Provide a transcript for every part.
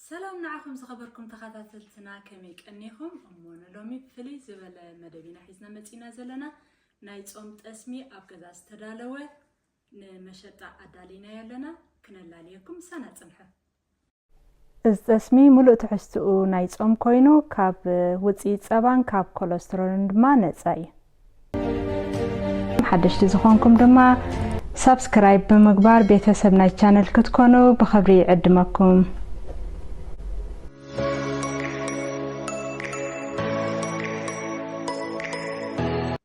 ሰላም ንዓኹም ዝኸበርኩም ተኸታተልትና፣ ከመይ ቀኒኹም? እሞ ንሎሚ ፍልይ ዝበለ መደብ ኢና ሒዝና መጺና ዘለና። ናይ ጾም ጠስሚ ኣብ ገዛ ዝተዳለወ ንመሸጣ ኣዳሊናዮ ኣለና፣ ክነላልየኩም ምሳና ጽንሑ። እዚ ጠስሚ ሙሉእ ትሕዝትኡ ናይ ጾም ኮይኑ፣ ካብ ውጽኢት ጸባን ካብ ኮለስትሮልን ድማ ነጻ እዩ። ሓደሽቲ ዝኾንኩም ድማ ሳብስክራይብ ብምግባር ቤተሰብ ናይ ቻነል ክትኮኑ ብኽብሪ ይዕድመኩም።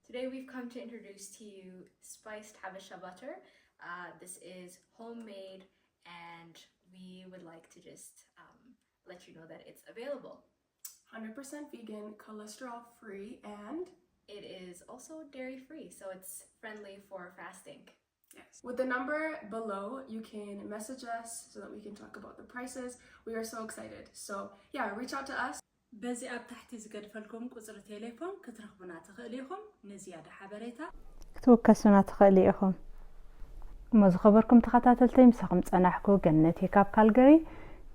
Today we've come to introduce to you spiced Habesha butter. Uh, this is homemade, and we would like to just um, let you know that it's available. one hundred percent vegan, cholesterol free, and It is also dairy free, so it's friendly for fasting. Yes. With the number below, you can message us so that we can talk about the prices. We are so excited. So, yeah, reach out to us. በዚ ኣብ ታሕቲ ዝገድፈልኩም ቁጽሪ ቴሌፎን ክትረኽቡና ትኽእሉ ኢኹም። ንዝያዳ ሓበሬታ ክትውከሱና ትኽእሉ ኢኹም። እሞ ዝኸበርኩም ተኸታተልተይ፣ ምሳኹም ጸናሕኩ ገነቴ ካብ ካልገሪ።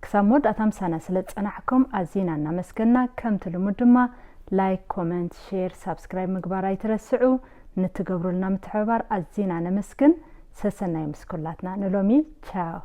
ክሳብ መወዳእታ ምሳና ስለ ዝጸናሕኩም ኣዚና እናመስገና፣ ከምቲ ልሙድ ድማ ላይክ፣ ኮመንት፣ ሼር፣ ሳብስክራይብ ምግባር ኣይትረስዑ። ንትገብሩልና ምትሕብባር ኣዚና ነመስግን። ሰሰናዩ ምስ ኩላትና ንሎሚ። ቻው።